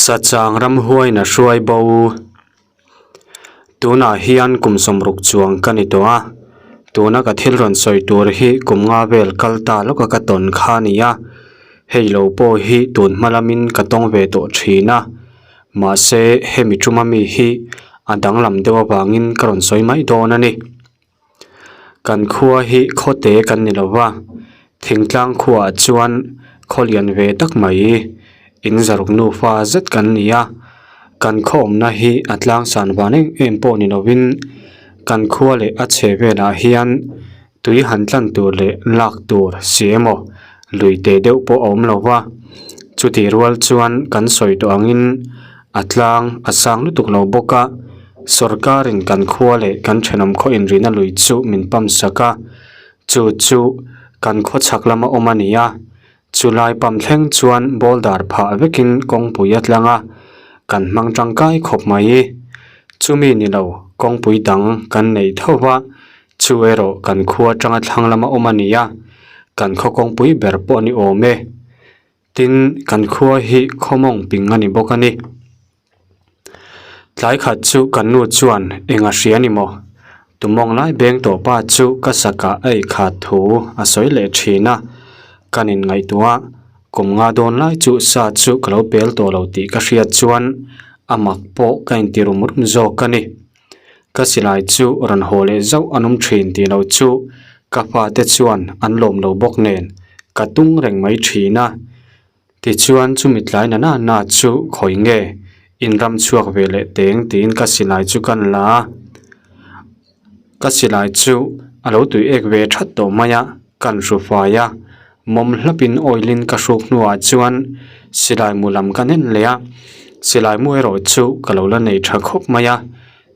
Sachang ramhuain a hruai bo. Tunah hian kum sawmruk chuang ka ni tawh a, tuna ka thil rawn sawi tur hi kum nga vel kal ta lawka ka tawn kha a ni a, hei lo pawh hi tun hma lamin ka tawng ve tawh thin a, mahse hemi tuma mi hi a danglam deuh avangin ka rawn sawi mai dawn a ni. Kan khua hi khawte kan ni lo va, thingtlang khuaah chuan khaw lian ve tak mai in zaruk nufa zet kan ni a, kan khaw awmna hi a tlang san van em em pawh ni lovin kan khua leh a chhe velah hian tui han tlan tur leh lak tur si emaw lui teh deuh pawh a awm lo va, chutih rual chuan kan sawi tawh angin a tlang a sang lutuk lo bawk a, sawrkarin kan khua leh kan thenawm khaw inrihna lui chu min pump sak a, chu chu kan khaw chhak lama awm a ni a, chulai pump thleng chuan boulder phah vekin kawngpui a tlang a, kan hmang tangkai khawp mai. Chumi ni lo kawngpui dang kan neih tho va, chu erawh kan khua atanga thlang lama awm a ni a, kan khaw kawngpui ber pawh a ni awm e. Tin, kan khua hi khawmawng ping a ni bawk a ni. Tlai khat chu kan nu chuan eng a hria ni maw? Tumawng lai beng tawh pa chu ka sakah a ei khat thu a sawi leh thin a. Kan inngaihtuah a, kum nga dawn lai chu sa chu ka lo pel tawh lo tih ka hriat chuan a mak pawh ka inti rum rum zawk a ni. Ka silai chu rawn haw leh zauh an awm thin tih lo chu ka fate chuan an lawm lo bawk nen ka tung reng mai thin a. Tichuan chumi tlai na na na chu khawi nge in ram chhuak ve leh teng tiin ka silai chu kan la a. Ka silai chu a lo tui ek ve that tawh mai a, kan hru fai a. Mawm hlapin oil in ka hruk hnuah chuan silai mu lam ka nen leh a, silai mu erawh chu ka lo la nei tha khawp mai a,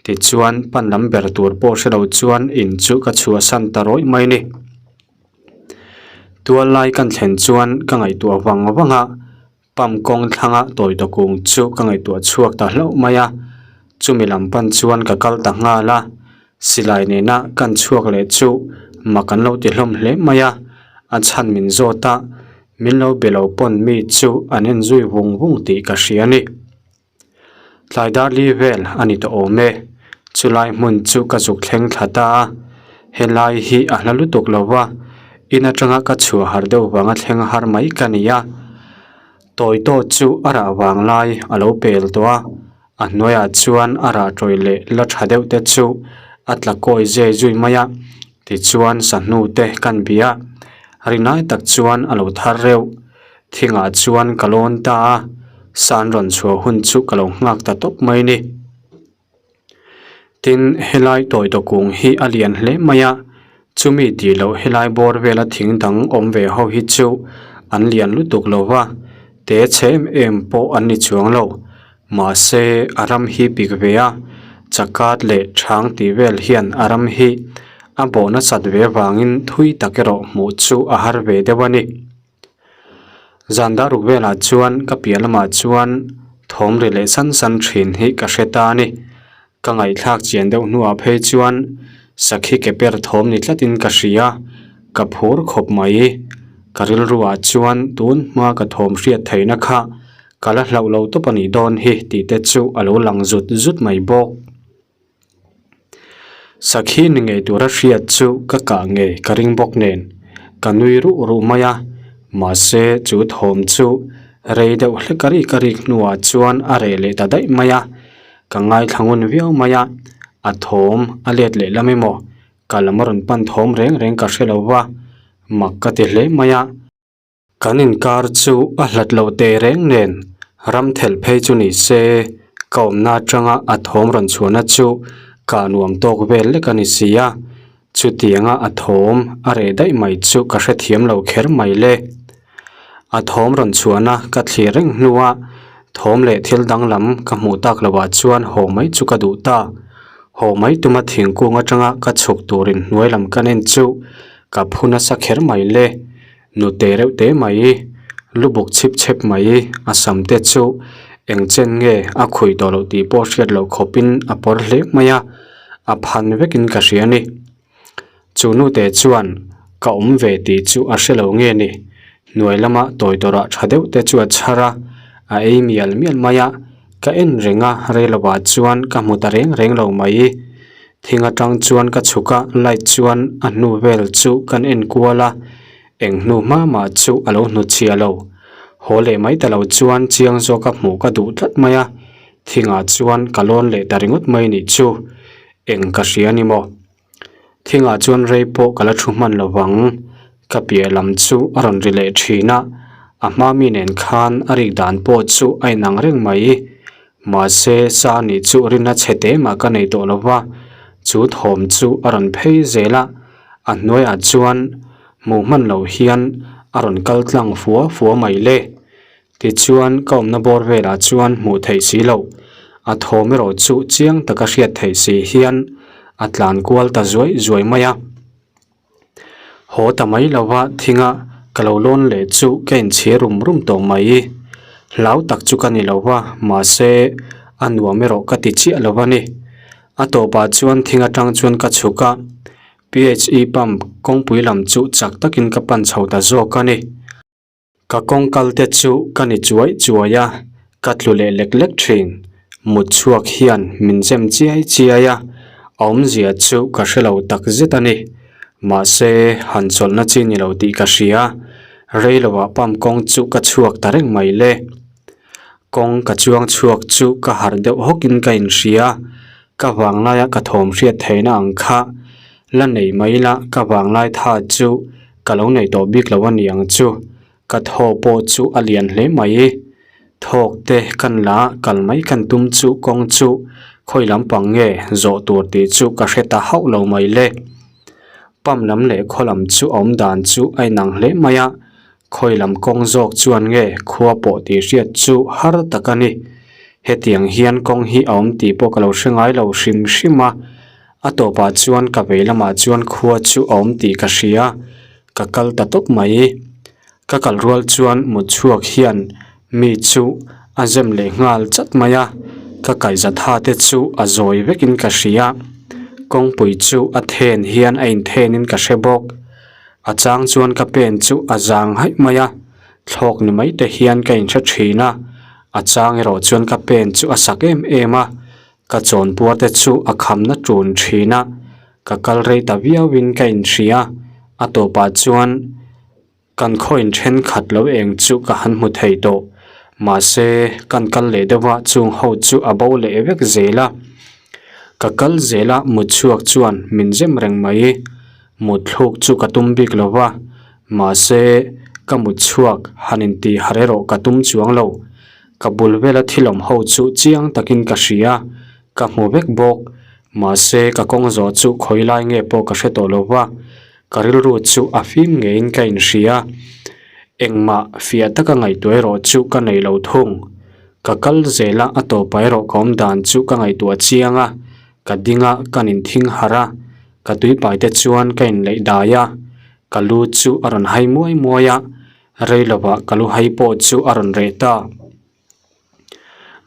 tichuan pan lam ber tur pawh hre lo chuan in chu ka chhuahsan ta rawih mai a ni. Tual lai kan thlen chuan ka ngaihtuah vang vang a. Pump kawng thlanga tawi ta kung chu ka ngaihtuah chhuak ta hlauh mai a, chumi lam pan chuan ka kal ta nghal a, silai nena kan chhuak leh chu mak an lo ti hlawm hle mai a, a chhan min zawt a, min lo be lo pawn mi chu an en zui vung vung tih ka hria a ni. Tlai dar li vel a ni tawh awm e, chulai hmun chu ka zuk thleng thla ta a, helai hi a hla lutuk lo va, in atanga ka chhuah har deuh vanga thleng har mai ka ni a, tawi tawh chu a rah vang lai a lo pel tawh a, a hnuaiah chuan a rah tawih leh la tha deuh te chu a tla kawi zai zui mai a, tichuan sahnu te kan bia a, rinai tak chuan a lo thar reuh. Thingah chuan ka lawn ta a, san rawn chhuah hun chu ka lo nghak ta tawp mai ni. Tin, helai tawi tawh kung hi a lian hle mai a, chumi tih loh helai bawr vela thing dang awm ve ho hi chu an lian lutuk lo va, te chhe em em pawh an ni chuang lo. Mahse, a ram hi pik ve a, chakat leh chhang tih vel hian a ram hi a bawh nasat ve vangin thui tak erawh hmuh chu a har ve deuh a ni. Zan dar ruk velah chuan ka piah lamah chuan thawm ri leh san san thin hi ka hre ta a ni. Ka ngaihthlak chian deuh hnuah phei chuan sakhi ke per thawm ni tlatin ka hria, ka phur khawp mai. Ka rilruah chuan tun hma ka thawm hriat theihna kha ka la hlauh lo tawp a nih dawn hi tih te chu a lo lang zut zut mai bawk. Sakhi ni ngei tura hriat chu ka kah ngei ka ring bawk nen ka nui ruh ruh mai a, mahse chu thawm chu rei deuh hlek a rik a rik hnuah chuan a reh leh ta daih mai a, ka ngaithla ngun viau mai a, a thawm a let leh lam emaw ka lam a rawn pan thawm reng reng ka hre lo va, mak ka ti hle mai a. Kan inkar chu a hlat loh teh reng nen ram thelh phei chu ni se, ka awmna atanga a thawm rawn chhuahna chu kah nuam tawk vel lek a ni si a, chutianga a thawm a reh daih mai chu ka hrethiam lo kher mai le. A thawm rawn chhuahna ka thlir reng hnua thawm leh thil danglam ka hmuh tak lohah chuan haw mai chu ka duh ta. Haw mai tuma thingkung atanga ka chhuk turin hnuai lam ka nen chu ka phu nasa kher mai le. Nute reuh te mai, lu buk chhip chhep mai, a sam te chu eng chen nge a khuih tawh loh tih pawh hriat loh khawpin a pawr hle mai a, a phan vekin ka hria a ni. Chu nute chuan ka awm ve tih chu a hre lo nge ni, hnuai lama tawi tawrah tha deuh te chu a chhar a, A ei mial mial mai a, ka en reng a, reilovah chuan ka hmu ta reng reng lo mai. Thing atang chuan ka chhuk a, light chuan a hnu vel chu kan en kual a, eng hnu hma mah chu a lo hnutchhiah lo. Haw leh mai ta lo chuan chiang zawka hmuh ka duh tlat mai a, thingah chuan ka lawn leh ta ringawt mai nih chu. Eng ka hria ni maw? Thingah chuan rei pawh ka la thu hman lo vang. Ka piah lam chu a rawn ri leh thin a, a hma mi nen khan a rik dan pawh chu a inang reng mai. Mahse, sa nih chu rinna chhe te mah ka nei tawh lo va, chu thawm chu a rawn phei zel a, a hnuaiah chuan hmuh hman loh hian a rawn kal tlang fua fua mai le. Tichuan, ka awmna bawr velah chuan hmuh theih si loh, a thawm erawh chu chiang taka hriat theih si hian a tlan kual ta zuai zuai mai a. Haw ta mai lova thinga ka lo lawn leh chu ka inchhir rum rum tawh mai. Hlau tak chu ka ni lo va, mahse a nuam erawh ka ti chiah lo a ni. A tawpah chuan thing atang chuan ka chhuk a, PHE pump kawngpui lam chu chak takin ka pan chho ta zawk a ni. Ka kawng kal te chu ka ni chuai chuai a, ka tlu leh lek lek thin. Mut chhuak hian min zem chiai chiai a, a awmzia chu ka hre lo tak zet a ni. Mahse, han chawlhna chi ni lo tih ka hria, rei lovah pump kawng chu ka chhuak ta reng mai le. Kawng ka chuang chhuak chu ka harh deuh hawkin ka inhria, ka vanglaia ka thawm hriat theihna ang kha la nei mai la ka vanglai tha chu ka lo nei tawh bik lo a ni ang chu, ka thaw pawh chu a lian hle mai. Thawk te kan la kal mai kan tum chu kawng chu khawi lampang nge zawh tur tih chu ka hre ta hauh lo mai le. Pump lam leh khaw lam chu a awm dan chu a inang hle mai a, Khawi lam kawng zawk chuan nge khua pawh tih hriat chu har tak a ni. Hetiang hian kawng hi a awm tih pawh ka lo hre ngai lo hrim hrim a, a tawpah chuan ka vei lamah chuan khua chu a awm tih ka hria, ka kal ta tawp mai. Ka kal rual chuan mut chhuak hian mi chu a zem leh nghal chat mai a, ka kaihzatha te chu a zawi vekin ka hria. Kawngpui chu a then hian a inthenin ka hre bawk. A chang chuan ka pen chu a zang haih mai a, thlawk ni mai te hian ka inhre thin a, a chang erawh chuan ka pen chu a sak em em a, ka chawnpuar te chu a khamna tun thin a, ka kal rei ta viauin ka inhria, a tawpah chuan kan khaw inthenkhat lo eng chu ka han hmu thei tawh, mahse kan kal leh deuh a chung ho chu a bo leh vek zel a, ka kal zel a mutchhuak chuan min zem reng mai. Mut thluk chu ka tum bik lo va, mahse ka mut chhuak han intih harh erawh ka tum chuang lo. Ka bul vela thil awm ho chu chiang takin ka hria, ka hmu vek bawk. Mahse ka kawng zawh chu khawi lai nge pawh ka hre tawh lo va, ka rilru chu a fim ngeiin ka inhria. Engmah fiah taka ngaihtuah erawh chu ka nei lo thung. Ka kal zel a, a tawpah erawh ka awm dan chu ka ngaihtuah chiang a, ka ding a, ka ninthing harh a. Ka tuipai te chuan ka inleih dai a, ka lu chu a rawn hai muai muai a, rei lovah ka lu hai pawh chu a rawn reh ta.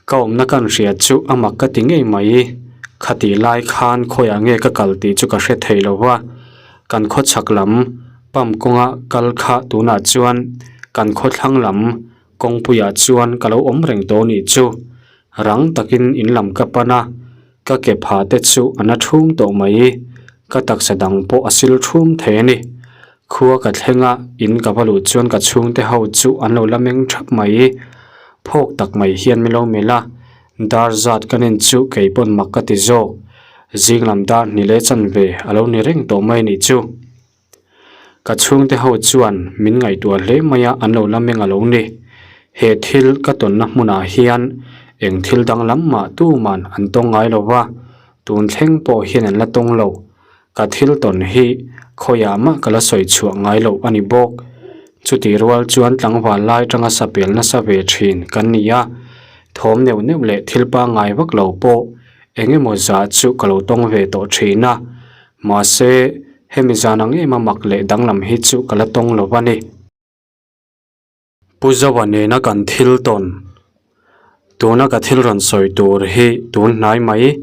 Ka awmna ka hria chu a mak ka ti ngei mai, khatih lai khan khawiah nge ka kal tih chu ka hre thei lo va, kan khawchhak lam pump kawnga kal kha tunah chuan kan khawthlang lam kawngpuiah chuan ka lo awm reng tawh nih chu, rang takin in lam ka pan a. Ka ke pha te chu a na thum tawh mai, ka taksa dang pawh a sil thum thei a ni. Khua ka thleng a, in ka va luh chuan ka chhungte ho chu an lo la meng thap mai. Phawk tak mai hian min lo melh a, dar zat ka nen chu kei pawn mak ka ti zawk. Zing lam dar hni leh chanve a lo ni reng tawh mai nih chu. Ka chhungte ho chuan min ngaihtuah hle mai a, an lo la meng a lo ni. He thil ka tawnna hmunah hian eng thil danglam mah tuman an tawng ngai lo va, tun thleng pawh hian an la tawng lo. Ka thil tawn hi khawiah mah ka la sawi chhuah ngai loh a ni bawk. Chutih rual chuan tlangval lai tanga sapel nasa ve thin kan ni a, thawm neuh neuh leh thil pangngai vak lo pawh eng emaw zah chu ka lo tawng ve tawh thin a. Mahse, hemi zan ang ema mak leh danglam hi chu ka la tawng lo a ni. Pu Zoa nena kan thil tawn. Tuna ka thil rawn sawi tur hi tun hnai mai,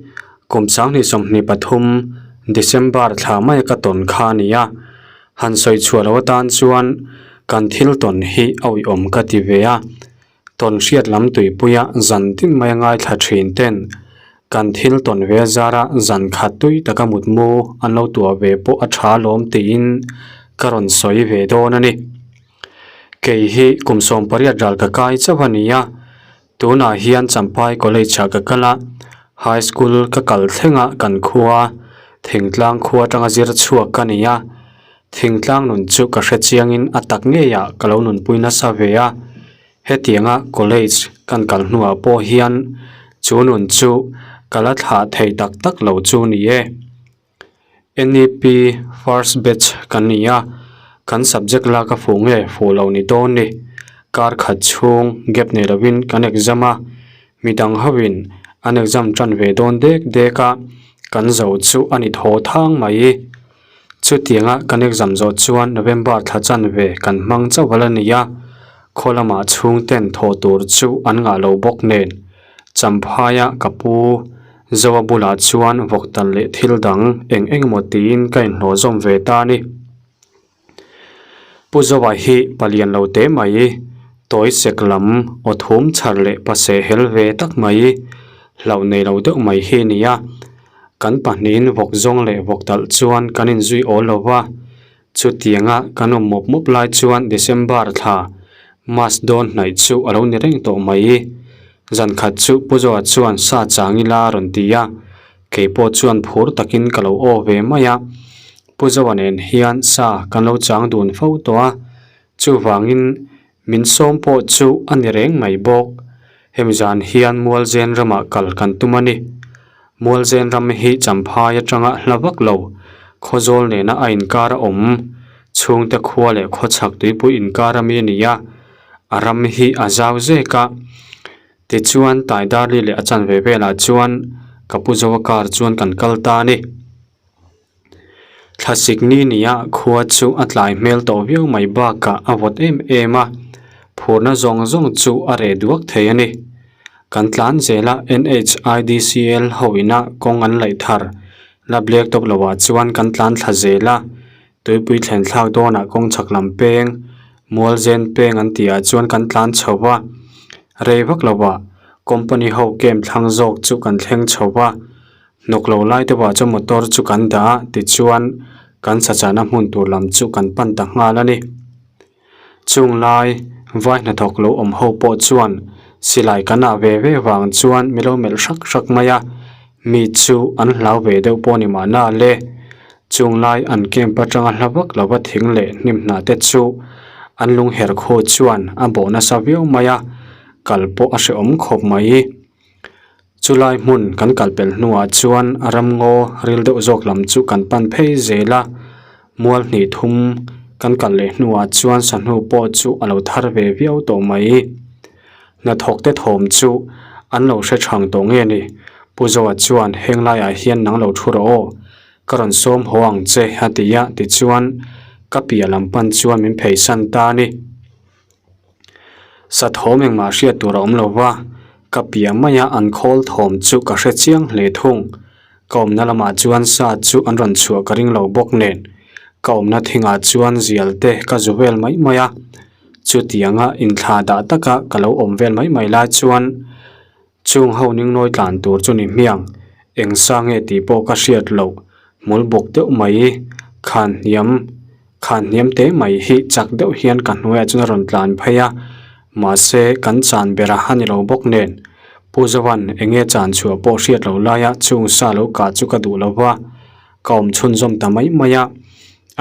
kum 2023 December thla maia ka tawn kha a ni a. Han sawi chhuah loh atan chuan kan thil tawn hi a uiawm ka ti ve a. Tawn hriat lam tuipuia zan tin mai a ngaithla thin ten kan thil tawn ve zara zan khat tui taka mutmu an lo tuah ve pawh a tha lawm tiin ka rawn sawi ve dawn a ni. Kei hi kum 18 ral ka kai chauh a ni a, tunah hian Champhai College ah ka kal a, High School ka kal thleng a kan khua thingtlang khua atanga zir chhuak ka ni a, thingtlang nun chu ka hre chiangin a tak ngeiah ka lo nunpui nasa ve a, hetianga college kan kal hnuah pawh hian chu nun chu ka la thlah thei tak tak lo chu ni e. NEP first batch kan ni a, kan subject lak a fuh nge fuh lo ni dawn ni. Kar khat chhung gap nei lovin kan exam a, midang hoin an exam tan ve dawn dek dek a, kan zo chu a ni thaw thang mai. Chutianga kan exam zawh chuan November thla chanve kan hmang chauh a la ni a, khaw lamah chhungten thawh tur chu an ngah lo bawk nen. Champhaia ka pu Zoa bulah chuan vawk tal leh thil dang eng eng emaw tiin ka inhlawh zawm ve ta a ni. Pu Zoa hi palian lo teh mai, tawi sek lam aw thum chhar leh paseh hel ve tak mai, hlauh nei lo deuh mai hi a ni a. Kan pahnihin vawk zawng leh vawk talh chuan kan inzui awl lo va, Chutianga kan awm mawp mawp lai chuan December thla Mas dawn hnaih chu a lo ni reng tawh mai. Zan khat chu Pu Zoa chuan sa chang ila a rawn ti a, kei pawh chuan phur takin ka lo aw ve mai a. Pu Zoa nen hian sa kan lo chang dun fo tawh a, chuvangin min sawm pawh chu a ni reng mai bawk. Hemi zan hian Mualzen ramah kal kan tum a ni. Mualzen ram hi Champhai atanga hla vak lo, Khawzawl nena a inkar a awm, chhungte khua leh khawchhak tuipui inkar ami a ni a, a ram hi a zau zek a. Tichuan Taidarli leh a chanve velah chuan ka pu Zoa car chuan kan kal ta a ni. Thlasik ni nia khua chu a tlai hmel tawh viau mai bakah a vawt em em a, phurna zawng zawng chu a reh duak thei a ni. Kan tlan zela NHIDCL ho ina kawng an laih thar la black top lovah chuan kan tlan thla zel a, tuipui thlen thlak dawnah kawng chhak lam peng, Mualzen peng an tihah chuan kan tlan chho va, rei vak lovah company ho camp thlang zawk chu kan thleng chho va. Hnawk lo lai deuhah chuan motor chu kan dah a tichuan kan sachahna hmun tur lam chu kan pan ta nghal a ni. Chung lai vai hnathawk lo awm ho pawh chuan silai kan ah ve ve vang chuan mi lo melh hrak hrak mai a, mi chu an hlau ve deuh pawh ni mahna le. Chung lai an camp atanga hla vak lova thing leh hnim hnah te chu an lung her khu chuan a bawh nasa viau mai a, kal pawh a hrehawm khawp mai. Chulai hmun kan kal pelh hnuah chuan a ramngaw ril deuh zawk lam chu kan pan phei zel a, mual hnih thum kan kal leh hnuah chuan sahnu pawh chu a lo thar ve viau tawh mai. Hnathawk te thawm chu an lo hre thang tawh nge ni? Pu Zoa chuan heng laiah hian nang lo thu rawh aw, ka rawn sawm haw ang che a ti a, tichuan ka piah lam pan chuan min pheisan ta a ni. Sa thawm engmah hriat tur a awm lo va, ka piah maia an khawl thawm chu ka hre chiang hle thung. Ka awmna lamah chuan sa chu an rawn chhuah ka ring lo bawk nen, ka awmna thingah chuan zial te ka zu vel mai mai a. Chutianga inthlah dah taka ka lo awm vel mai mai lai chuan Chung ho ningnawi tlan tur chu ni hmiang, eng sa nge tih pawh ka hriat loh, hmul bawk deuh mai, khan hniam, khan hniam te mai hi chak deuh hian ka hnuaiah chuan a rawn tlan phei a, mahse kan chan ber a a ni lo bawk nen, Pu Zovan enge chan chhuah pawh hriat loh laia chung sa lo kah chu ka duh lo va, ka awm chhunzawm ta mai mai a,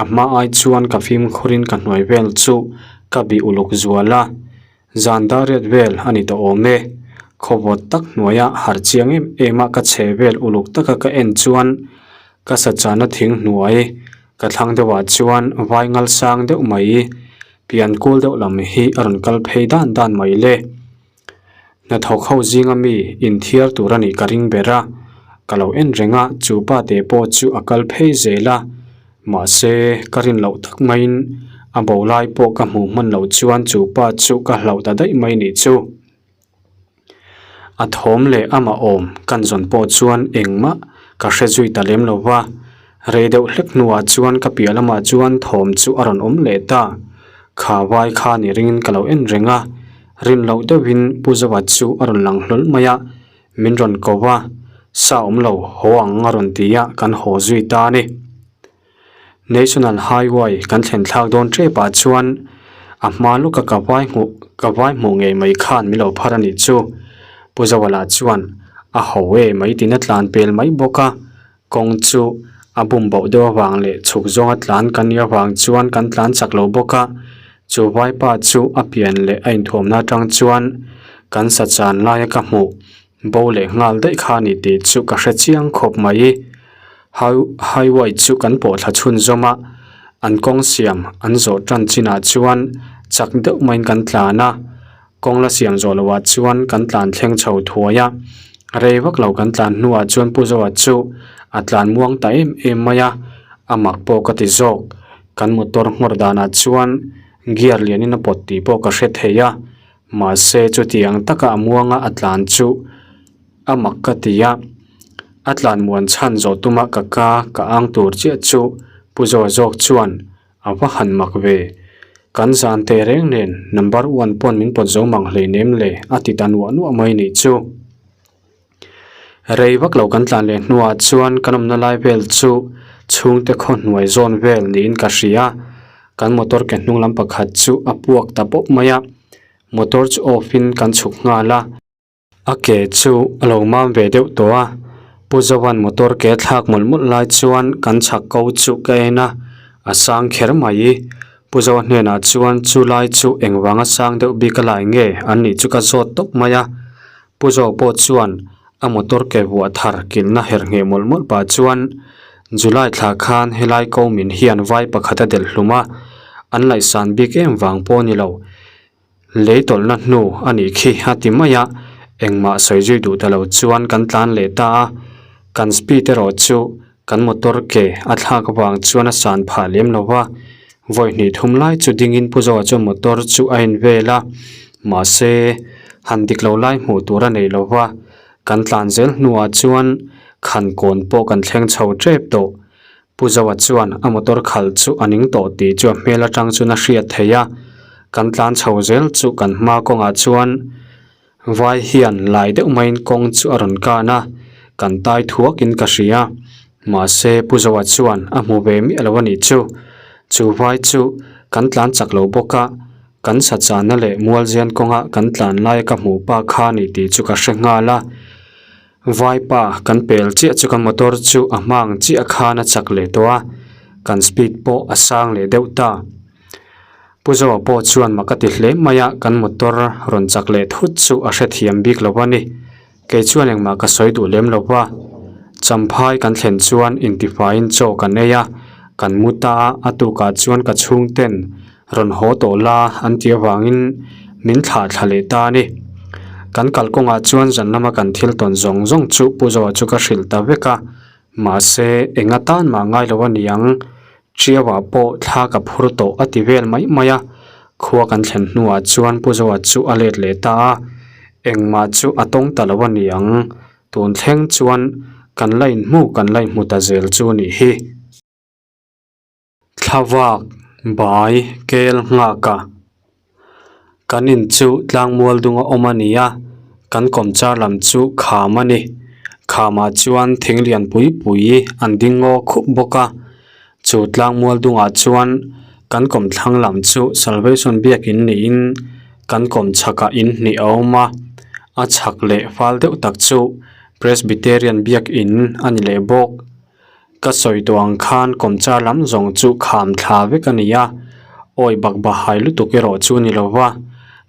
a hma ai chuan ka fimkhurin ka hnuai vel chu ka bih uluk zual a. Zan dariat vel a ni tawh awm e. Khawvawt tak hnuaia harh chiang em em a ka chhe vel uluk taka ka en chuan ka sachana thing hnuai ka thlang deuhah chuan vai ngal sang deuh mai pian kul deuh lam hi a rawn kal phei dan dan mai le. Hnathawk ho zinga mi inthiar tur a nih ka ring ber a, ka lo en reng a chu pa te pawh chu a kal phei zel a. Mahse, ka rin loh tak maiin a bo lai pawh ka hmuh hman loh chuan chu pa chu ka hlauh ta daih mai nih chu. A thawm leh amah awm kan zawn pawh chuan engmah ka hre zui ta lem lo va, rei deuh hlek hnuah chuan ka piah lamah chuan thawm chu a rawn awm leh ta. Kha vai kha ni ringin ka lo en reng a, Rin loh deuhin Pu Zawa chu a rawn lang hlawl mai a, min rawn ko va, sa awm lo haw ang a rawn ti a, kan haw zui ta a ni. National Highway kan thlen thlak dawn tep ah chuan a hma lawka ka vai hmuh ka vai hmuh ngei mai khan min lo phar a nih chu. Pu Zawa lah chuan a ho e mai tiin a tlan pel mai bawk a, Kawng chu a bum boh deuh avang leh chhuk zawnga tlan kan nih avang chuan kan tlan chak lo bawk a, chu vaipa chu a pian leh a inthuamna atang chuan kan sa chan laia ka hmuh bo leh nghal daih kha a ni tih chu ka hre chiang khawp mai. Highway chu kan pawh thla chhunzawm a, an kawng siam an zawh tan chinah chuan chak deuh maiin kan tlan a. Kawng la siam zawh loh ah chuan kan tlan thleng chho thuai a, rei vak lo kan tlan hnuah chuan Pu Zoa chu a tlan muang ta em em mai a, a mak pawh ka ti zawk. Kan motor nghawr danah chuan gear lianin a pawt tih pawh ka hre thei a, mahse chutiang taka a muanga a tlan chu a mak ka ti a, a tlan muan chhan zawh tuma ka ka ka ang tur chiah chu Pu Zoa zawk chuan A va han mak ve. Kan zan teh reng nen number one pawn min pawt zo mang hlei nem le a ti ta nuah nuah mai nih chu. Rei vak lo kan tlan leh hnuah chuan kan awmna lai vel chu chhungte khaw hnuai zawn vel niin ka hria. Kan motor ke hnung lam pakhat chu a puak ta pawp mai a. Motor chu off in kan chhuk nghal a. A ke chu a lo mam ve deuh tawh a, Pu Zovan motor ke thlak mawlh mawlh lai chuan kan chhak ko chu ka en a, a sang kher mai. Pu Zoa hnenah chuan chu lai chu engvanga sang deuh bik a lai nge an nih chu ka zawt tawp mai a. Pu Zoa pawh chuan a motor ke vuah thar kilhna her ngheh mawlh mawlh pah chuan July thla khan helai ko min hian vai pakhat a delh hlum a, an laihsan bik em vang pawh a ni lo. Lei tawlhna hnu a nih khi a ti mai a, engmah sawi zui duh ta lo chuan kan tlan leh ta a, kan speed erawh chu kan motor ke a thlak avang chuan a san phah lem lo va, vawi hnih thum lai chu dingin Pu Zoa chuan motor chu a en vel a, mahse han dik lo lai hmuh tur a nei lo va, kan tlan zel hnuah chuan khan kawn pawh kan thleng chho tep tawh. Pu Zoa chuan a motor khalh chu a ning tawh tih chu a hmel atang chuan a hriat theih a, kan tlan chho zel chu kan hma kawngah chuan vai hian lai deuh maiin kawng chu a rawn kan a, kan tai thuakin ka hria. Mahse Pu Zoa chuan a hmu ve miah lo a nih chu. Chu vai chu kan tlan chak lo bawk a, kan sa chana leh mualzian kawnga kan tlan laia ka hmuh pa kha a ni tih chu ka hre nghal a. Vaipa kan pel chiah chu kan motor chu a hmang chiah khan a chak leh tawh a, kan speed pawh a sang leh deuh ta. Pu Zoa pawh chuan mak a ti hle mai a, kan motor rawn chak leh thut chu a hrethiam bik lo a ni. Kei chuan engmah ka sawi duh lem lo va, Champhai kan thlen chuan intifaiin chaw kan ei a, kan mu ta a, a tukah chuan ka chhungten rawn haw tawh la an tih avangin min thlah thla leh ta a ni. Kan kalkawngah chuan zan lama kan thil tawn zawng zawng chu Pu Zoa chu ka hrilh ta vek a, mahse eng atan mah ngai lo a ni ang, Chiauah pawh thla ka phur tawh a ti vel mai mai a, khua kan thlen hnuah chuan Pu Zoa chu a let leh ta a, engmah chu a tawng ta lo a ni ang, tun thleng chuan kan la inhmu kan la inhmu ta zel chu a nih hi. Thlavak bai kel nghak a, kan in chu tlangmual dunga awm a ni a, kan kawmchar lam chu kham a ni. Khamah chuan thing lian pui pui an ding ngaw khup bawk a, chu tlangmual dungah chuan kan kawmthlang lam chu Salvation biakin niin kan kawm chhakah in hnih a awm a, a chhak leh fal deuh tak chu Presbyterian biakin a ni leh bawk. Ka sawi tawh ang khan kawmchar lam zawng chu kham thla vek a ni a, awi bak bahai lutuk erawh chu ni lo va,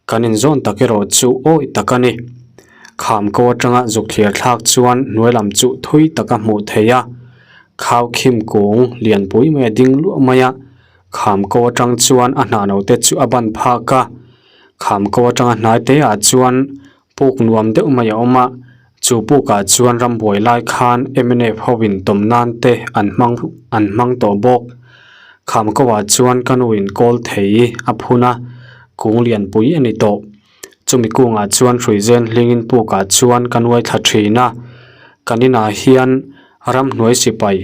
kan inzawn tak erawh chu awi tak a ni. Kham ko atanga zuk thlir thlak chuan hnuai lam chu thui tak a hmuh theih a, khau khim kung lianpui mai a ding luah mai a, kham ko atang chuan a hnah no te chu a ban phak a, kham ko atanga hnai te ah chuan Puk nuam deuh mai a awm a, chu pukah chuan rambuai lai khan mnf ho in tawm nan te an hmang an hmang tawh bawk. Kham ko ah chuan ka nu in kawl thei a phun a, kung lianpui a ni tawh. Chumi kungah chuan hrui zen hling in pukah chuan ka nuai thla thin a, kan inah hian ramhnuai sipai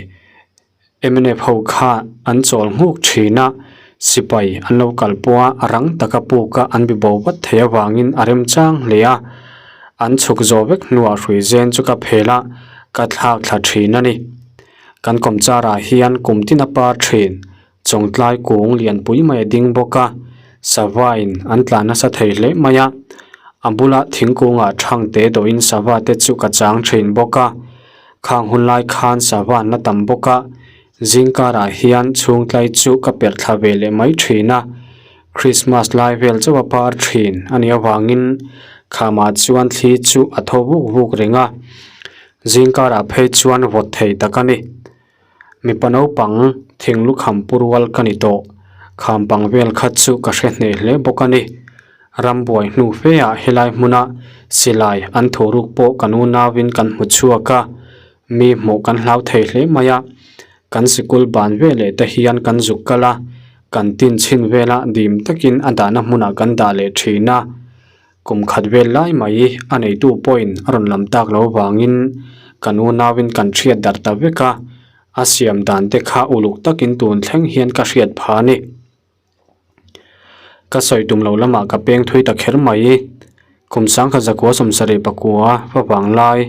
mnf ho kha an chawl nghuk thin a. Sipai an lo kal pawh a, a rang taka puk a an bi bo vat thei avangin a remchang hle a. An chhuk zawh vek hnuah hrui zen chu ka phel a, ka thlak thla thin a ni. Kan kawmchar ah hian kum tin a par thin, chawngtlai kung lianpui mai a ding bawk a, sava in an tlan nasa thei hle mai a. A bulah thingkungah thangte dawhin sava te chu ka chang thin bawk a. Khang hun lai khan sava an la tam bawk a, zingkarah hian chhungtlai chu ka perh thla ve leh mai thin a, Christmas lai vel chauh a par thin a nih avangin khamah chuan thli chu a tho vuk vuk reng a, zingkarah phei chuan vawt thei tak a ni. Mipa naupang thinglu kham pu rual ka ni tawh, kham pang vel kha chu ka hre hneh hle bawk a ni. Rambuai hnu fe ah helai hmuna silai an thu ruk pawh kan unauin kan hmu chhuak a, mi hmuh kan hlau thei hle mai a, kan sikul ban veleh te hian kan zuk kal a, kan tin chhin vela dim takin a dahna hmunah kan dah leh thin a, kum khat vel lai mai a neitu pawhin a rawn lam tak lo vangin kan unauin kan hriat darh ta vek a, a siam dan te kha uluk takin tun thleng hian ka hriat phah a ni. Ka sawi tum lo lamah ka peng thui ta kher mai. Kum sangkhat zakua sawmsarih pakua fa vang lai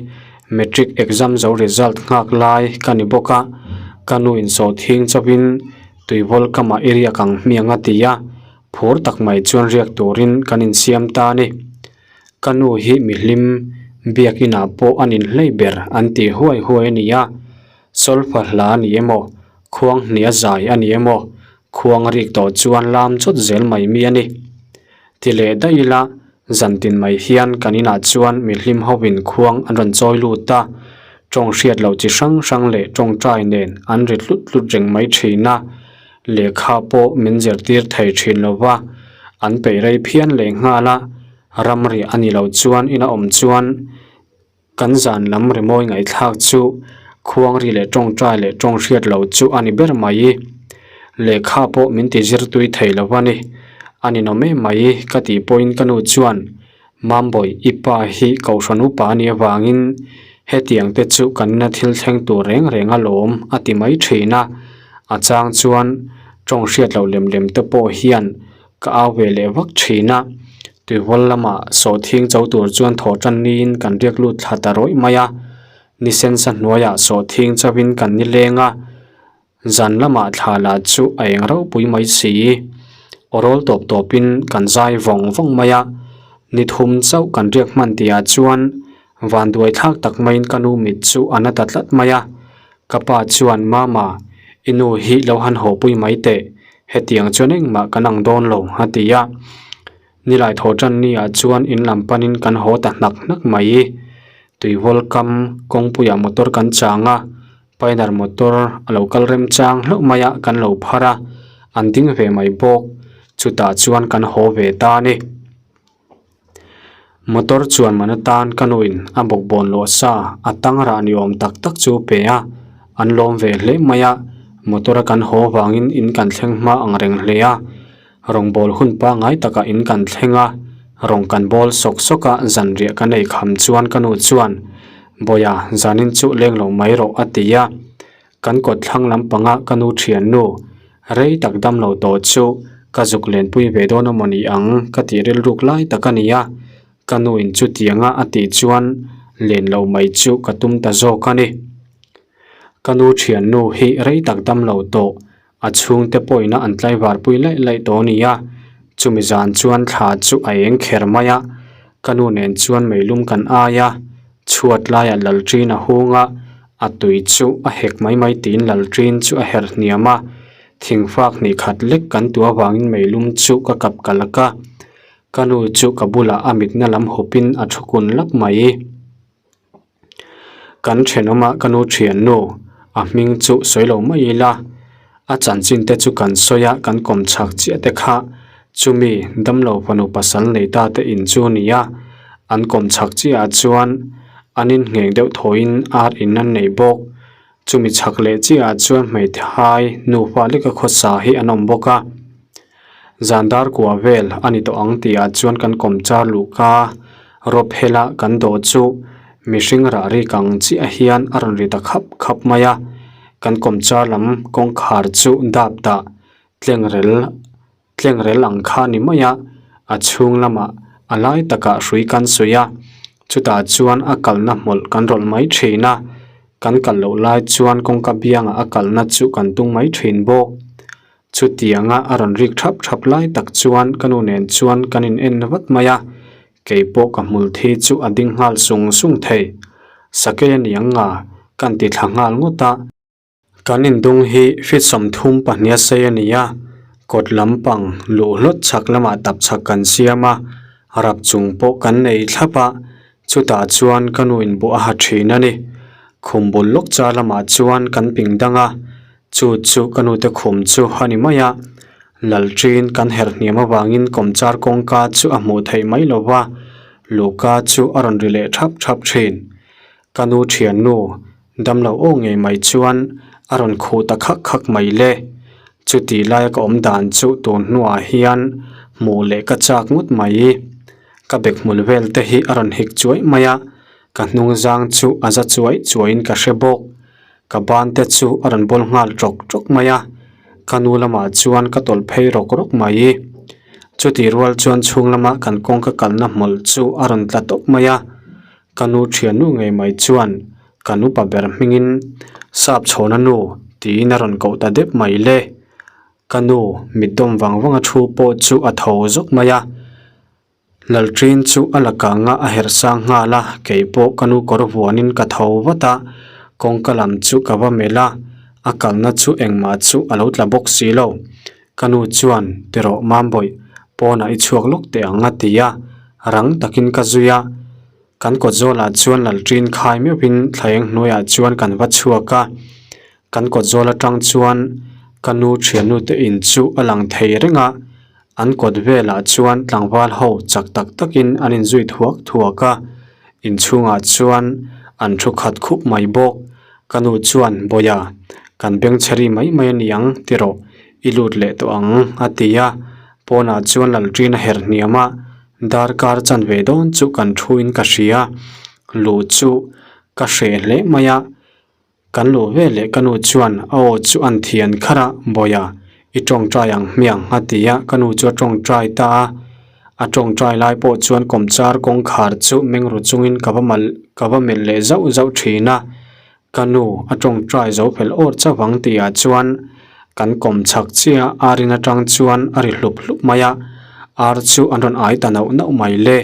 matric exam zo result nghak lai ka ni bawk a, ka nu insawh thing chauhin tuivawl kamah i riak ang hmiang a ti a, phur tak mai chuan riak turin kan insiam ta a ni. Ka nu hi mihlim biakinah pawh a ninhlei ber an ti huai huai a ni a, Solfa hla a ni emaw, khuang hnih a zai a ni emaw, khuang a rik tawh chuan lam chawt zel mai mi a ni. Ti leh daih ila, zan tin mai hian kan inah chuan mihlim hovin khuang an rawn chawi lut a, tawng hriat loh chi hrang hrang leh tawngtai nen an ri hlut hlut reng mai thin a, lehkha pawh min zirtir thei thin lo va, an peih rei phian leh nghal a, ramri a ni lo chuan ina awm chuan Kan zan lam rimawi ngaihthlak chu khuangri leh tawngtai leh tawng hriat lo chu a ni ber mai. Lehkha pawh min ti zir tui thei lo a ni. A ninawm em mai ka tih pawhin ka nu chuan, Mambawi, i pa hi Kohhran upa a nih avangin hetiang te chu kan ina thil thleng tur reng reng alawm a ti mai thin a. A chang chuan tawng hriat loh lem lem te pawh hian Ka au ve leh vak thin a, tuivawl lamah sawhthing cho tur chuan thaw tan niin kan riak lut thla ta rawih mai a, ni sensa hnuaiah sawhthing chauhin kan ni leng a, zan lamah thla lah chu a eng ropui mai si. Aw rawl tawp tawpin kan zai vawng vawng mai a, ni thum chauh kan riak hman tihah chuan vanduai thlak tak maiin ka nu mit chu a na ta tlat mai a, ka pa chuan Mama, i nu hi lo han haw pui mai teh, Hetiang chuan engmah kan ang dawn lo, a ti a. Nilai thaw tan ni ah chuan in lam panin kan haw ta hnak hnak mai. Tuivawl kam kawngpuiah motor kan chang a, Pioneer motor a lo kal rem chang hlauh mai a, kan lo phar a, an ding ve mai bawk. Chutah chuan kan haw ve ta a ni. Motor chuan man atan ka nuin a bawkbawn luah sa a tang rah ni awm tak tak chu pe a, an lawm ve hle mai a, motor a kan haw vangin in kan thleng hma ang reng hle a, rawngbâwl hun pangngai takah in kan thleng a, rawng kan bawl sawk sawk a, zanriah ka nei kham chuan ka nu chuan, Bawiha, zanin chu leng lo mai rawh a ti a. Kan kawt thlang lampanga ka nu thiannu rei tak dam lo tawh chu ka zuk lenpui ve dawn a mawni ang ka tih rilruk lai tak a ni a, ka nu in chutianga a tih chuan len loh mai chu ka tum ta zawk a ni. Ka nu thiannu hi rei tak dam lo tawh a chhungte pawhina an tlaivarpui laih laih tawh a ni a, chumi zan chuan thla chu a eng kher mai a, ka nu nen chuan meilum kan ai a, chhuat laiah lalṭin a hung a, a tui chu a hek mai mai tiin lalṭin chu a herh hniam a, thingfak hnih khat lek kan tu avangin meilum chu ka kap kalak a, ka nu chu ka bulah a mitna lam hupin a thu kun lap mai. Kan thenawma ka nu thiannu a hming chu sawi lo mai ila a chanchin te chu kan sawi a kan kawm chhak chiah te kha chumi damlo fanu pasal nei ta te in chu a ni a an kawm chhak chiah ah chuan an inngeng deuh thawiin ar in an nei bawk chumi chhak leh chiah ah chuan hmeithai nufa leka khawsa hi an awm bawk a. Zan dar kua vel a ni tawh ang tih ah chuan kan kawm char luhka rawp hela kan dawh chu mihring rah rik ang chiah hian a rawn ri ta khap khap mai a, kan kawm char lam kawngkhar chu dap dah. Tlengrel tlengrel ang kha a ni mai a, a chhung lamah a lai takah hrui kan suih a, chutah chuan a kalna hmawlh kan rawlh mai thin a, kan kal loh lai chuan kawngka biangah a kalna chu kan tung mai thin bawk. Chutianga a rawn rik thap thap lai tak chuan ka nu nen chuan kan in en vat mai a, kei pawh ka hmul thi chu a ding nghal sung sung thei. Sakei a ni ang nga, kan ti thla nghal ngawt a. Kan indung hi feet 32 a sei a ni a, kawt lampang luh hlawt chhak lamah tap chhak kan siam a, rap chung pawh kan nei thlap a, chutah chuan ka nu in buh a ha thin a ni. Khum bul lawk char lamah chuan kan ping dang a, chu chu ka nu te khum chu a ni mai a, Lalṭin kan herh hniam avangin kawmchar kawngka chu a hmuh theih mai lo va, luhka chu a rawn ri leh thap thap thin. Ka nu thiannu Damlo aw ngei mai chuan a rawn khuh ta khak khak mai le. Chuti laia ka awm dan chu tun hnuah hian hmuh leh ka chak ngawt mai. Ka bek hmul vel te hi a rawn hik chuai mai a, ka hnung zang chu a za chuai chuaiin ka hre bawk. Ka ban te chu a rawn bawl nghal ṭawk ṭawk mai a, ka nu lamah chuan ka tawlh phei rawk rawk mai. Chuti rual chuan chhung lama kan kawngka kalna hmawlh chu a rawn tla tawp mai a. Ka nu thiannu ngei mai chuan kan upa ber hmingin sap chhawna nu tiin a rawn koh ta dep mai le. Ka nu mit dawm vang vang a thu pawh chu a tho zawk mai a. Lalṭin chu a la kang a, a herh sang nghal a, kei pawh ka nu kawr vuanin ka tho vat a, kawngka lam chu ka va melh a, a kalna chu engmah chu a lo tla bawk si lo. Ka nu chuan, Tirawh Mambawih, pawnah i chhuak lawk teh ang a ti a, rang takin ka zui a. Kan kawt zawlah chuan lalṭin khai meuhin thlaeng hnuaiah chuan kan va chhuak a. Kan kawt zawl atang chuan ka nu thiannu te in chu a lang thei reng a, an kawt velah chuan tlangval ho chak tak takin an inzui thuak thuak a, inchhungah chuan an thu khat khup mai bawk. Ka nu chuan, Bawia, kan bengchhe ri mai mai a ni ang, ti rawh, i lut leh tawh ang, a ti a. Pawnah chuan lalṭin a her hniam a, darkar chanve dawn chu kan thuin ka hria. Luh chu ka hreh hle mai a, kan luh ve leh ka nu chuan a aw chu an thian kharh a, Bawia, i tawngtai ang hmiang, a ti a, ka nu chu a tawngtai ta a. A tawngtai lai pawh chuan kawmchar kawngkhar chu mengru chungin ka va mal ka va melh leh zauh zauh thin a. Ka nu a tawngtai zo fel awr chauh ang tihah chuan kan kawm chhak chiah a ar in atang chuan a ri hlup hlup mai a, ar chu an rawn ai ta nauh nauh mai le.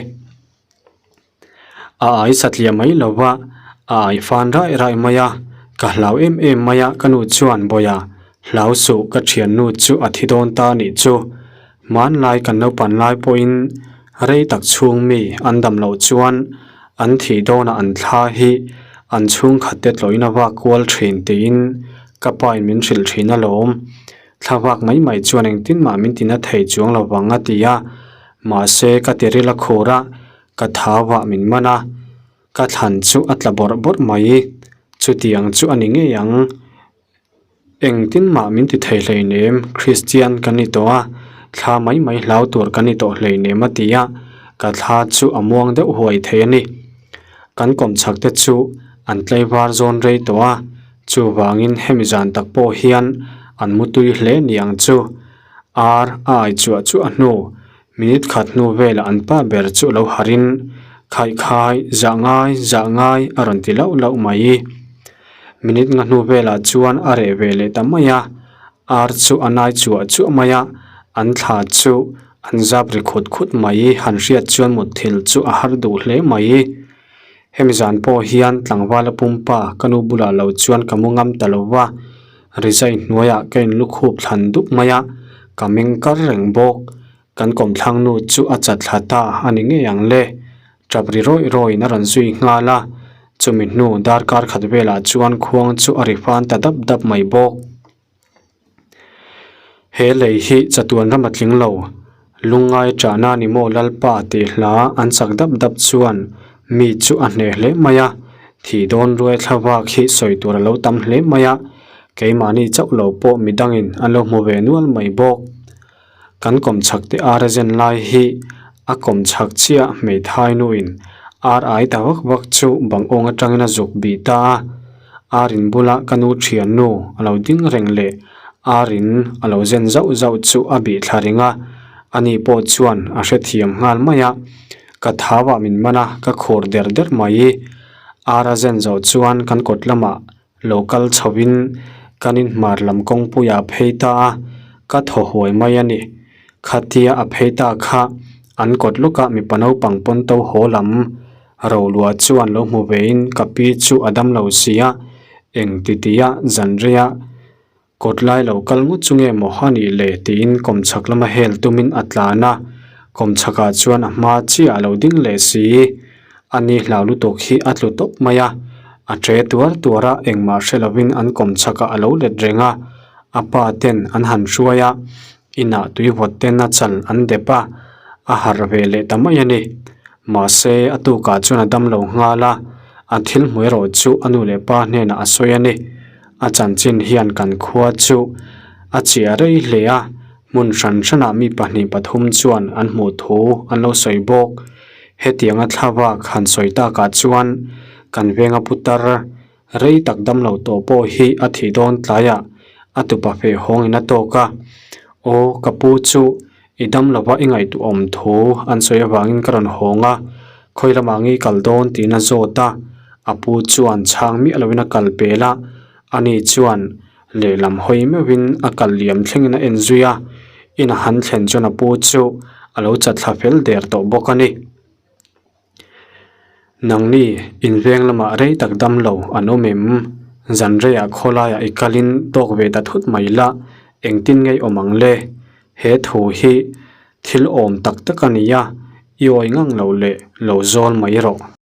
A ai satliah mai lo va, a ai fan raih raih mai a, ka hlau em em mai a, ka nu chuan Bawiha, hlau suh ka thiannu chu a thi dawn ta anih chu. Hmanlai kan naupan lai pawhin rei tak chhung mi an dam loh chuan an thih dawnah an thla hi an chhungkhat te tlawhin a vak kual thin tiin ka pain min hrilh thin alawm. Thla vak mai mai chuan engtin mah min tina thei chuang lo vang a ti a, mahse ka ti ril a khur a, ka thau ah min man a, ka thlan chu a tla bawrh bawrh mai, chutiang chu a ni ngei ang, engtin mah min ti thei hleinem, Kristian kan ni tawh a, thla mai mai hlau tur kan ni tawh hleinem a ti a, ka thla chu a muang deuh huai thei a ni. Kan kawmchhak te chu an tlaivar zawn rei tawh a, Chuvangin hemi zan tak pawh hian an mutui hle ni ang chu. Ar a ai chuah chuah hnu, minute khat hnu velah an pa ber chu lo harin, Khaih khai, zah ngai, zah ngai a rawn ti lauh lauh mai. Minute nga hnu velah chuan a reh ve leh ta mai a, ar chu a nai chuah chuah mai a, an thla chu an zap ri khut khut mai han hriat chuan mutthilh chu a har duh hle mai. Hemi zan pawh hian tlangvala pumpa ka nu bulah lo chuan ka mu ngam ta lo va, rizai hnuaiah ka inlukhup thlan dup mai a, ka meng kar reng bawk. Kan kawmthlang nu chu a chat thla ta a ni ngei ang le. Tap ri rawih rawiin a rawn zui nghal a, chumi hnu darkar khat velah chuan khuang chu a ri fan ta dap dap mai bawk. He lei hi chatuan ram a tling lo. Lungngai ṭahna ni maw Lalpa tih hla an chak dap dap chuan mi chu a hneh hle mai a, thih dawn ruai thlavak hi sawi tur a lo tam hle mai a, keimahni chauh lo pawh midangin an lo hmu ve nual mai bawk. Kan kawmchhak te ar a zen lai hi a kawmchhak chiah hmeithai nuin ar ai ta vak vak chu bang awng atangin a zuk bih ta a, ar in bula ka nu thiannu a lo ding reng leh. Ar in a lo zen zauh zauh chu a bih thla ring a, ani pawh chuan a hrethiam nghal mai a. Ka thau ah min man a, ka khur der der mai. Ar a zen zawh chuan kan kawt lamah lo kal chho in kan inhmar lam kawngpui ah phei ta a, ka thaw huai mai a ni. Khatia a phei ta kha an kawt lawkah mipa naupang pawn to haw lam Roluah chuan lo hmu vein ka pi chu a dam lo si a, eng ti tia zanreia kawt lai lo kal ngawt chu nge maw a nih le tiin kawmchhak lama hel tumin a tlan a, kawmchhakah chuan a hma chiah a lo ding leh si. A ni hlau lutuk hi a tlu tawp mai a, a ṭe tuar tuar a, engmah hre lovin an kawmchhakah a lo let reng a, a pa ten an han hruai a, Inah tui vawt ten a chal an dep a, a harh ve leh ta mai a ni. Mahse, a tukah chuan a dam lo nghal a, a thil hmu erawh chu a nu leh pa hnenah a sawi a ni. A chanchin hian kan khua chu a chiah rei hle a, hmun hran hranah mi pahnih pathum chuan an hmuh thu an lo sawi bawk. Hetianga thlavak han sawi takah chuan kan venga putar Rei tak dam lo tawh pawh hi a thih dawn tlaiah a tupa feh hawngin a tawk a, Aw ka pu chu i dam lova i ngaihtuahawm thu an sawi avangin ka rawn hawng a, khawi lamah nge i kal dawn tiin a zawt a, a pu chuan chhang miah loin a kal pel a, ani chuan lehlam hawi meuhin a kal liam thlengin a en zui a, in a han thlen chuan a pu chu a lo chatthla fel der tawh bawk a ni. Nangni inveng lamah rei tak dam lo an awm em? Zan reiah khawlaiah i kalin tawk ve ta thut mai la, engtin ngei awm ang le? He thu hi thil awm tak tak a ni a, i awi ngang lo leh lo zawl mai rawh.